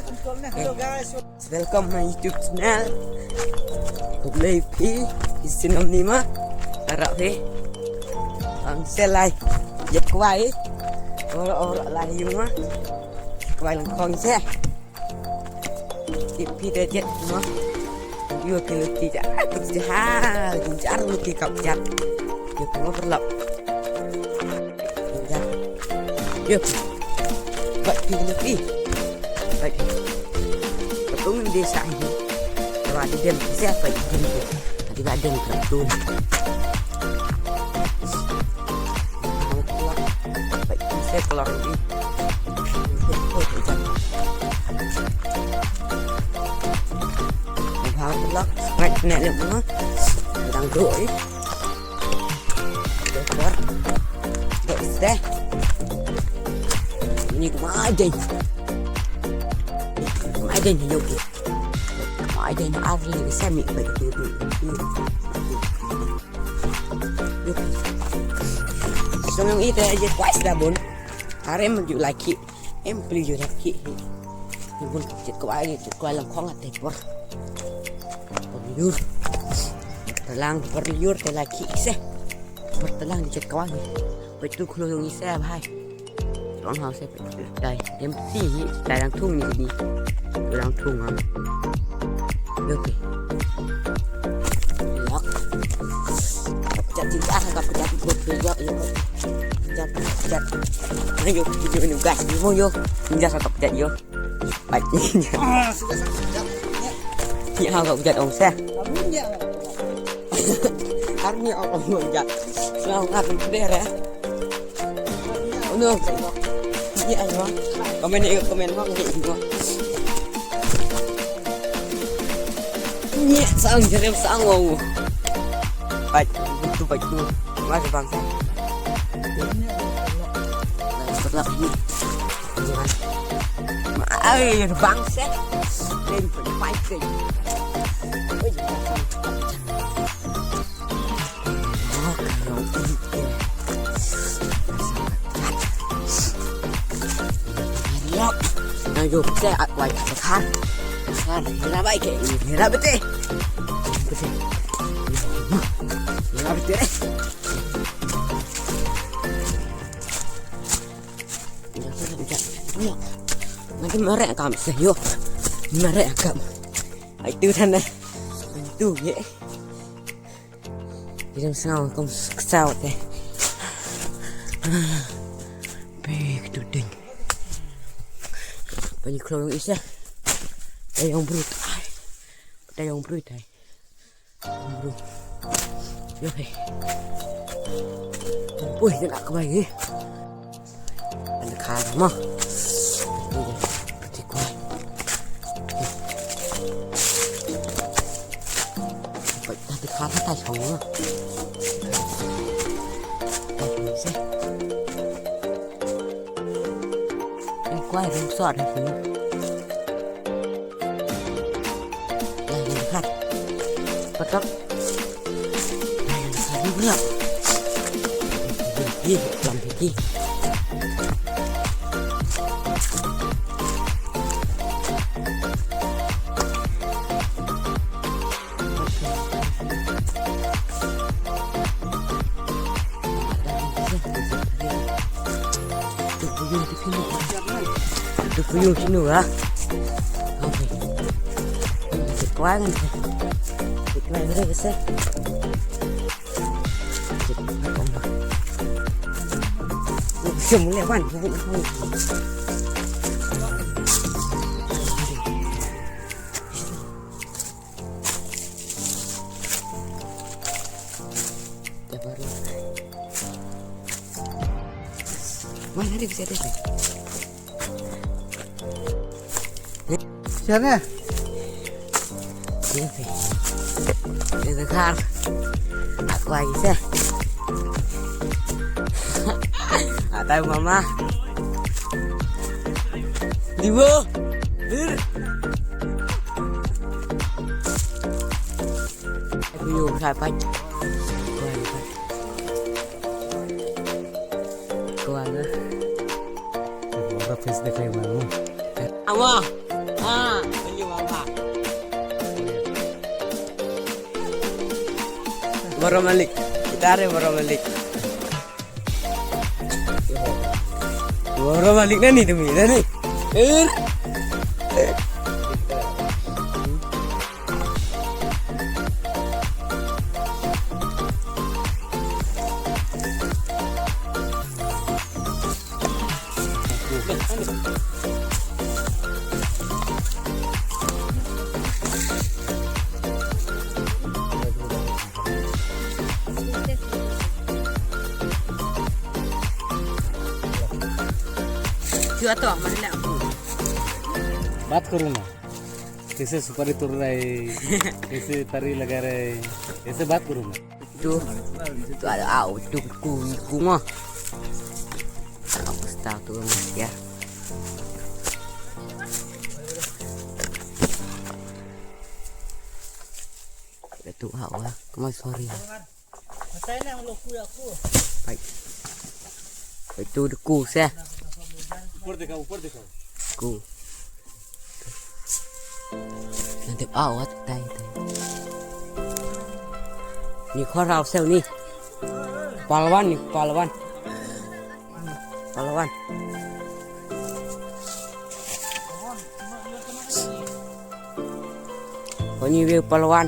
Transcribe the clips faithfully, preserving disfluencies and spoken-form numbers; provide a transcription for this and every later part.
Hello guys, welcome my YouTube channel. Khublei phi, isin nom ni ma. Arap phi. Ang selai. Jet kwai. Ora ora lai yung ma. Kwai lang kong se. Ki phi da jet ma. Yo ki luti ja. Tu ja. Jar luti kap jet. Yo ko berlap. Jar. Yo. Bait phi kene phi. Bait. Patung di sa hi. Wa di dem siapa di dem. Di ba dem patung. Bait phi sa keluar di. Bait phi sa keluar. Bait phi sa keluar. Bait phi sa keluar. Dei dei. Ni kumai dei. Kumai dei ni yoki. Kumai dei ni arli ni semi bai tu tu. Yoki. Song yang ite aja kuat dah bun. Arem ju laki. Em peli ju laki. Ni bun kit kuai kit kuai langkong ate por. Por liur. Telang por liur te laki se. Por telang di jet kawang ni. Pet tu khlo yong isa bhai. Long hau se pet tu dai. Em ti hi dai lang thung ni ni. Lang thung ha. Oke. Lok. Kap jat ti ah kap jat bot bejak ya. Jat jat. Ayo, yo ni gas ni mo yo. Ni gas kap jat yo. Baik. Ah, sudah satu jam. Ni ha kap jat ong se. Kamu ni. Army ong ong jat. Selamat bereh. Uno. Ni ayo. Komen ni komen mo ni mo. Ni sang jerem sang wow. Baik, betul baik tu. Mas bangsa. Sebelah ni. Ai, bangsa. Lain pun fighting. Yang jauh saya akwai kata kan. Kan, hira baik ke, hira betul. Hira betul. Nanti merek kam seh yo. Merek kam. Ai tu sana. Tu ye. Kita sang kam saw te. Big tu ding. Pani klong isa. Tayong brut. Tayong brut ai. Bro. Yo he. Ui, kena kebai. Ada kar mah. Peti kuai. Ada kar tak tahu. Kuai rum sot. Lai ngan khat. Patok. Lai ngan khat ni pula. Ih, lam piti. Tu puyuh di sini. Tu puyuh sini lah. Okey. Kuang. Kuang ni besar. Semula wan. Mana dia bisa dia? Siapa? Ini sih. Ini kar. Aku lagi sih. Atau mama. Diwo. Bir. Aku yuk sapai. Kuan. Kuan. Ora face dekhai manu. Awa. Boro Malik. Kita re Boro Malik. Boro Malik nani demi nani. Er. क्यों तो हमारे लिए आपको बात करूँ ना। कैसे सुपारी तोड़ रहा है, कैसे तारी लगा रहा है, ऐसे बात करूँ ना। Tu, tu ada au tu ku ku ma. Au sta tu ma ya. Tu au ah, kuma sorry. Matai nang lo ku ya ku. Pai. Pai tu de ku se. Upar dekha, upar dekha. Ku. Nanti awat tai tai. Ni khorau seu ni. Palwan ni, palwan. Palwan. Ko ni we palwan.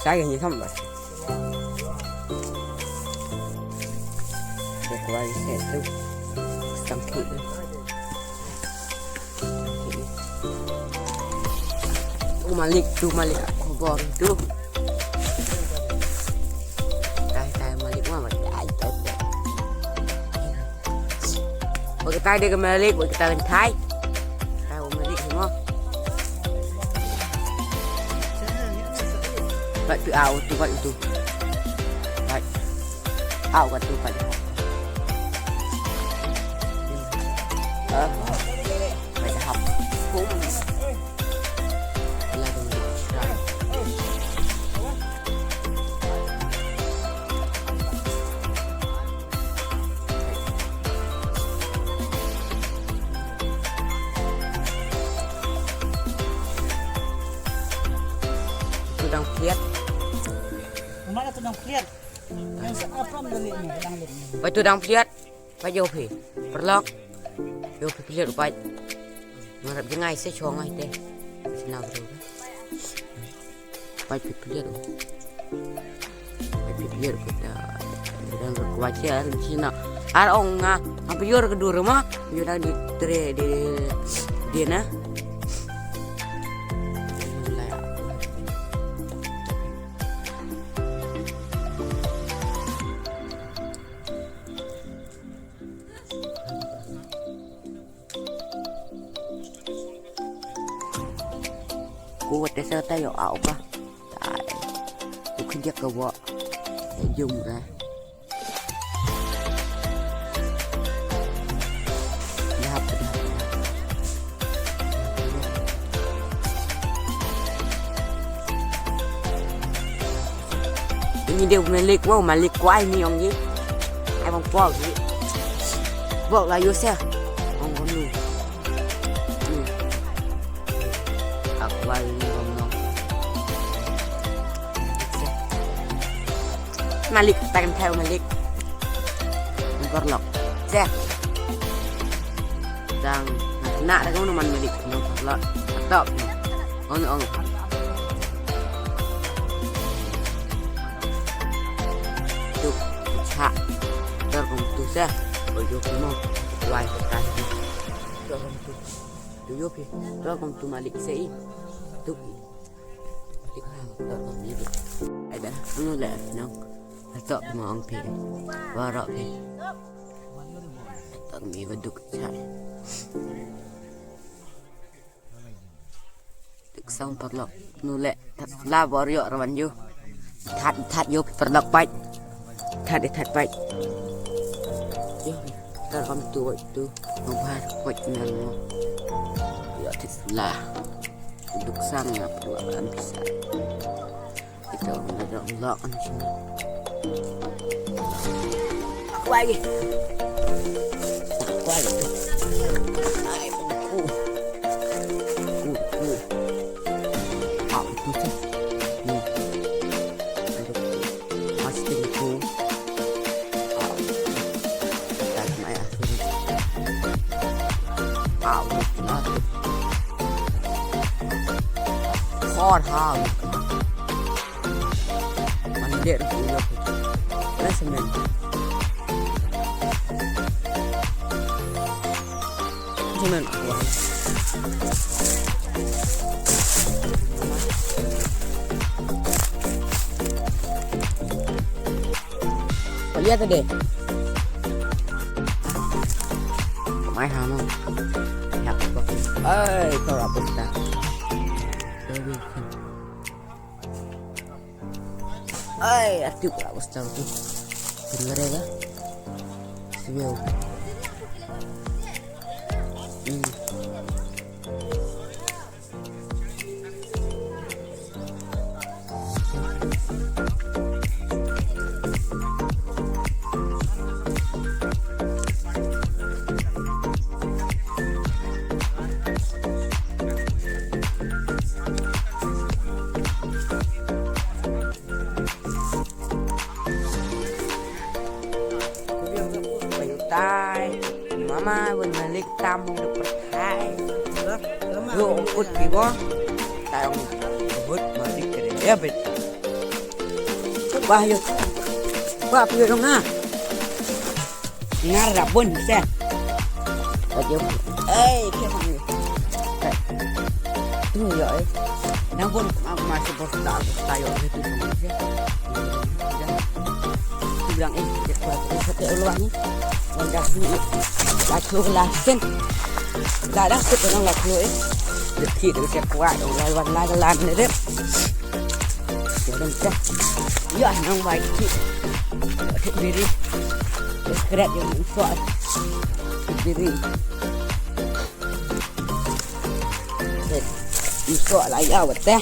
Sai ni sam ba. Dek wai se tu. Sang ki. Tu Malik, tu Malik aku bor tu. Tai tai Malik mah, tai tai. Bagi tai dia ke Malik, bagi tai tai. Tai Malik semua. Bat tu au tu bat tu. Bat. Au bat tu bat. Ah. Bat hap. Hum. Eleven. Tudang pliat. Mana tudang pliat? Yang sa apram dali ni, dang dali. Pai tudang pliat. Pai ïoh phi. Paralok. Ïoh phi pliat u pai. Ngarap jngai se chong ai te. Sna bro. Pai phi pliat. Pai phi pliat kita. Dan kwachar sna. Ar ong nga. Apa yor ke dura ma? Yor dang di tre di di na. Ku wat te sa ta yo au ka. Tai. Ku khyndiat ka wa. Jum ka. Dahap, dahap. Ini dia Malik, wow, Malik kwai ni ong ji. Ai bang pok ji. Pok la Yusuf. Ong kono. Ni. Akwai ni ong no. Malik, time tell Malik. Paralok. Seh. Dang na da ko man Malik no paralok. Top. Ong ong. Tu cha. Tor kum tu seh. Oi yo kumo. Wai ka. Tor kum tu. Tu yo pi. Tor kum tu Malik sei. Tu. Ai da, anu le, nong. Atok mo ang pi. Waro pi. Atok mi baduk chai. Tuk sang paralok. Nu le, tat la bor yo rawan yo. That, that yo pi paralok pai. That, that pai. Yo, tar kam tu, tu. Ngobar, pai nang mo. Yo, tit la. Duk sang na pula kan bisa. Ito na dong lo kan sini. Kwai. Kwai. Au, na tu. Khor ha. Man der tu yo. Let's men. Let's men. Iya tadi. Mai ha mo. Ya ko. Ai, ko ra pusta. Ai, atu ko ra pusta tu. Kedua rega. Siu. Hmm. Bye. Mama, wan malik tamu de pertai. Yo, ukut ki bo. Tayong sebut malik kere. Ya, bet. Bah, yo. Bah, pi dong, ha. Ngar da bun, se. Ayo. Eh, ke mana? Eh. Tu ya, eh. Nang bun, aku masih bertahan, tayo itu sama, se. Bilang, eh, kita kuat, kita ulu ni. Wanda sini, la klo la sen. La da se ko la klo, eh. Deki de se kuat, la wan la la ne de. Jangan se. Ya, nang bai ki. Tik biri. Sekret yang so. Tik biri. Tik. So la ya wate.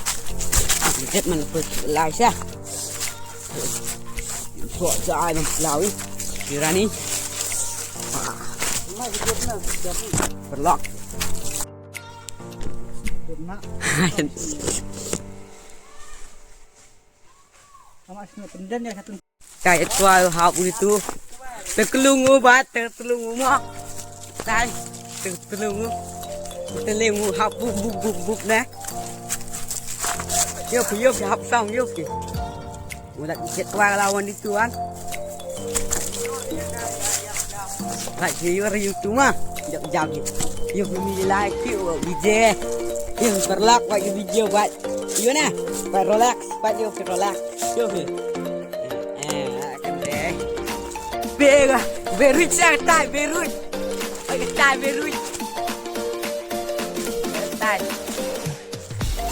Tik man ko la sa. Sok jai man lawi. Kirani. Perlok. Kai tual hap itu. Tekelungu bat, tekelungu mo. Kai, tekelungu. Tekelungu hap bup, bup, bup, bup, ne. Yo, yo, hap sang, yo, ki. Udah kita tual lawan itu, kan. Right, you are you too, ma. Jap, jap, yo. Yo, mi like, yo, B J. Yo, berlak, buat yo, B J, buat. Yo, na. Buat relax, buat yo, relax. Yo, yo. Eh, kan deh. Be, Beirut sa tai, Beirut. Ai tai, Beirut. Tai.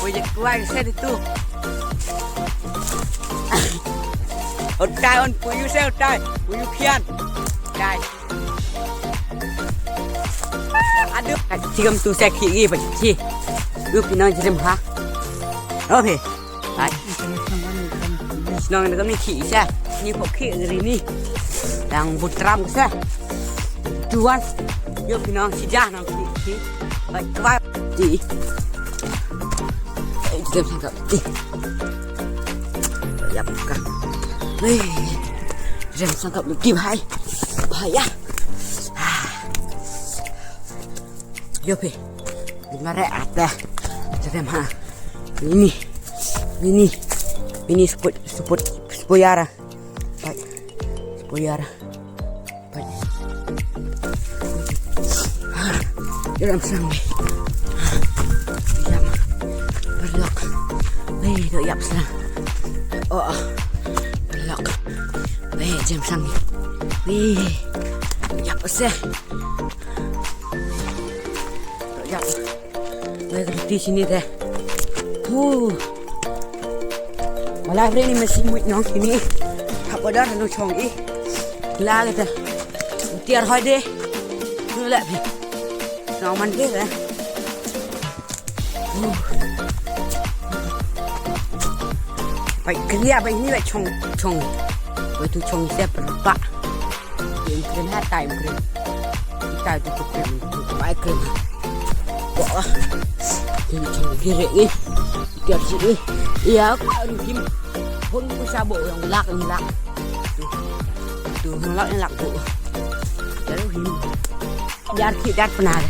Oi, je kuai sen itu. Otai on puyu se otai. Puyu kian. Tai. Aduh, kacim tu se ki i bachi. Lu pinang jerim ha. Oke. Hai. Nang ni kami ki sa. Ni pok ki ngeri ni. Yang butram sa. Tuan. Yo pinang sijah nang ki ki. Hai, kuat. Ti. Hai, jam sangkap. Ti. Yap ka. Hei. Jam sangkap lagi, bhai. Bahaya. Yo pe. Mare ata. Jam ha. Ini. Ini. Ini seput, seput, sepuyara. Pai. Sepuyara. Pai. Jam sang ni. Jam. Berlok. Wei, do yap sang. Oh, oh. Berlok. Wei, jam sang ni. Wei. Yap se. Do yap. Wei, kerti sini deh. Huh. Wala bre ni masi muit nong kini. Hap order no chong i. La kata. Tiar hoi deh. Nu la phi. Nong man deh deh. Huh. Bai kelia bai ni bai chong chong. Bai tu chong siap berpak. Im krim ha tai im krim. Itai tu tu krim tu tu ai krim. Wah. Krim tu gire ni. Tiap si ni. Iya ko ruhim. Pun ku sabo yang lak yang lak. Tu. Tu yang lak yang lak tu. Ruhim. Jar ki jar penar.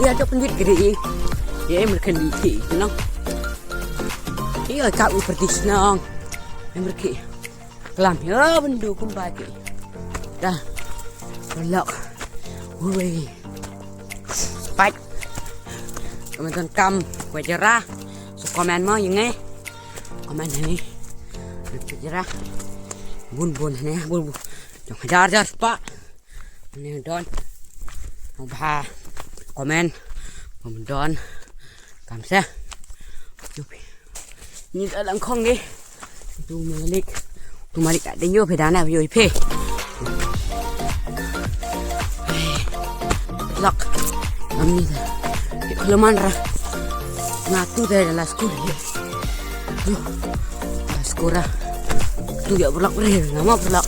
Ïa, to pynjit kri i. Ïa, em rken di ki, no. Ïa, ka u pyrdi shnong. Em rki. Klam, ïa, bendu kumba ki. Da. Lok. Wei. Spike. Comment donkam, wei jera. Sa comment mo ïa ngi. Comment hangne. Wei jera. Bun bun hangne, bun bun. Jong hajar hajar spah. Hangne don. Bha. Comment. Comment don. Kam se. Ni da lang khong ni. Tu malik. Tu malik ka dei ïoh phi da na ïoh phi. Lok. Am ni da. Khlaman ra. Nga tu da la skul hi. Tu. La skul ra. Tu ïoh vlog re, nga mo vlog.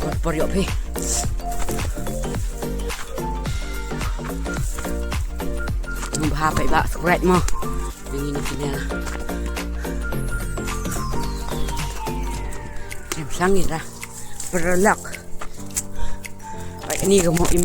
Por por ïoh phi. Mo bha phi ba subscribe mo. Ini ni kena. Em sang ira. Perlak. Ai ni ka mo im